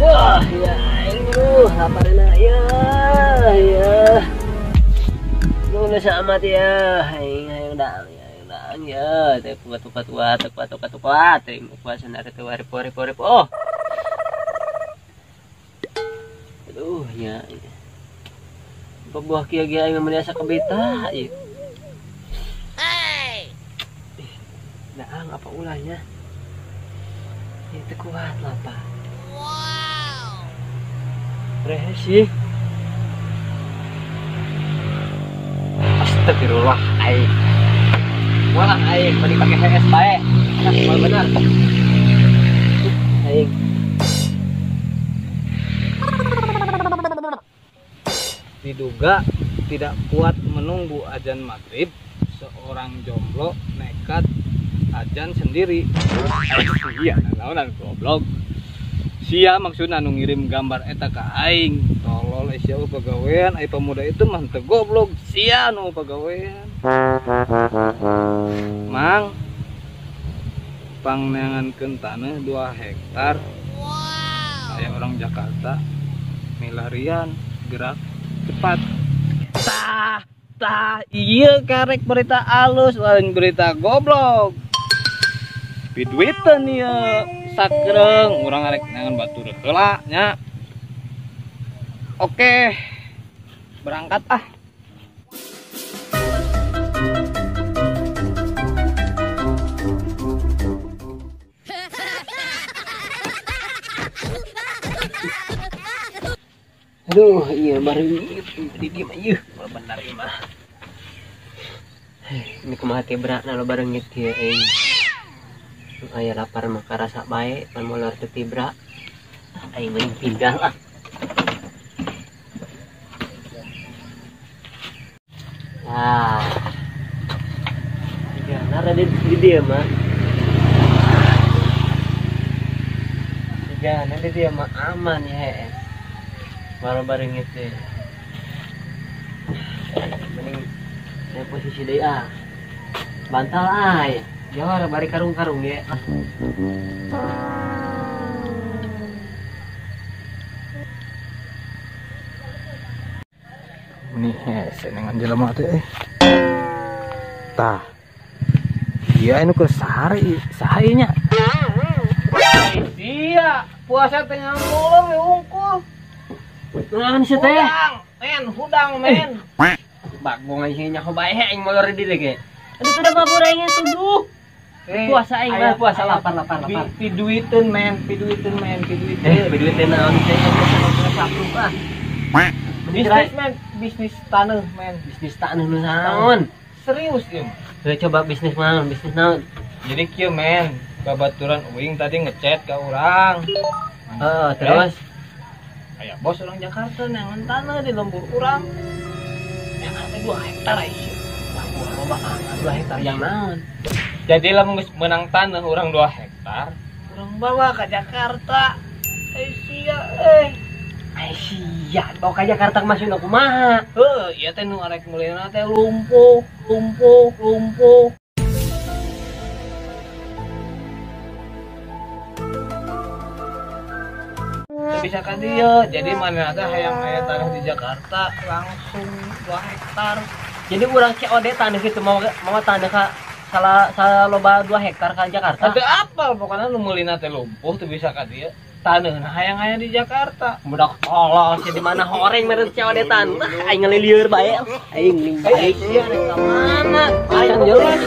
Wah, ya aing laparna ya ya. Nu amat ya, aing hayang daang ya, hayang daang ya. Teh kuat kuat kuat kuat kuat kuat, aing puasa na teh warip warip warip. Oh. Aduh ya. Buah kieu ge aing mah asa kebita ieu. Daang apa ulahnya? Itu kuat lapar. Wow. Rehe sih. Astagfirullah aing. Walah aing mending pakai HS bae. Nah, mal benar. Aing. Diduga tidak kuat menunggu azan maghrib, seorang jomblo nekat ajan sendiri. Iya, naonan goblok. Sia maksudna nu ngirim gambar eta ka aing. Tolol sia pagawean, ai pemuda itu mah teu goblok. Sia nu pagawean. Mang pangneangankeun taneuh 2 hektar. Wow. Aya orang Jakarta milarian gerak cepat. Tah, tah, iya karek berita alus lain berita goblok. Piduiteun ieu sakereung urang arek neangan batur heula nya. Oke. Berangkat ah. Aduh, iya baru di dieu mah ieu benar ieu mah. Ini kumaha teh beratna lo bareng ieu aing. Aya lapar mah karasa bae pan molor teu tibra. Aing mending pindah lah. Nah. Sigana rada di dieu mah. Sigana di dieu mah aman ya heeh. Malah bareng itu. Mending saya posisi deui ah. Bantal ay. Jawara bari karung-karung ya. Ini hese dengan jelema teh euy. Tah. Ieu anu keur sahari, saha ieu nya? Sia, puasa teh ngamulung we unggul. Naon sia teh? Hudang, men, hudang men. Bagong aing nyaho bae aing molor di dieu ge. Aduh sudah mabur aing tuduh. Puasa aing mah puasa lapar lapar lapar. Piduiteun men, piduiteun men, piduiteun. Piduiteun naon teh sabtu ah. Bisnis men, bisnis taneuh men, bisnis taneuh nu naon? Serius ieu. Heuh coba bisnis naon, bisnis naon? Jadi kieu men, babaturan uing tadi ngechat ka urang. Heeh, terus aya bos orang Jakarta neangan taneuh di lembur urang. Yang teh 2 hektar ieu. Wah, loba amat 2 hektar yang naon? Jadi lamun geus meunang taneuh urang 2 hektar, urang bawa ke Jakarta. Sia euy. Ai sia, bawa ka Jakarta maksudna kumaha? Heuh, ieu teh nu arek meulina teh lumpuh, lumpuh, lumpuh. Teu bisa ka dieu, jadi manehna teh hayang aya tanah di Jakarta langsung 2 hektar. Jadi urang COD taneuh kitu mau taneuh ka salah loba 2 hektar ka Jakarta. Teu apal pokona nu meulina teh lumpuh teu bisa ka dieu. Taneuhna hayang aya di Jakarta. Budak tolol sia di mana horeng meureun COD tanah aing ngalilieur bae. Aing ning bae sia rek ka mana? Aing jelas.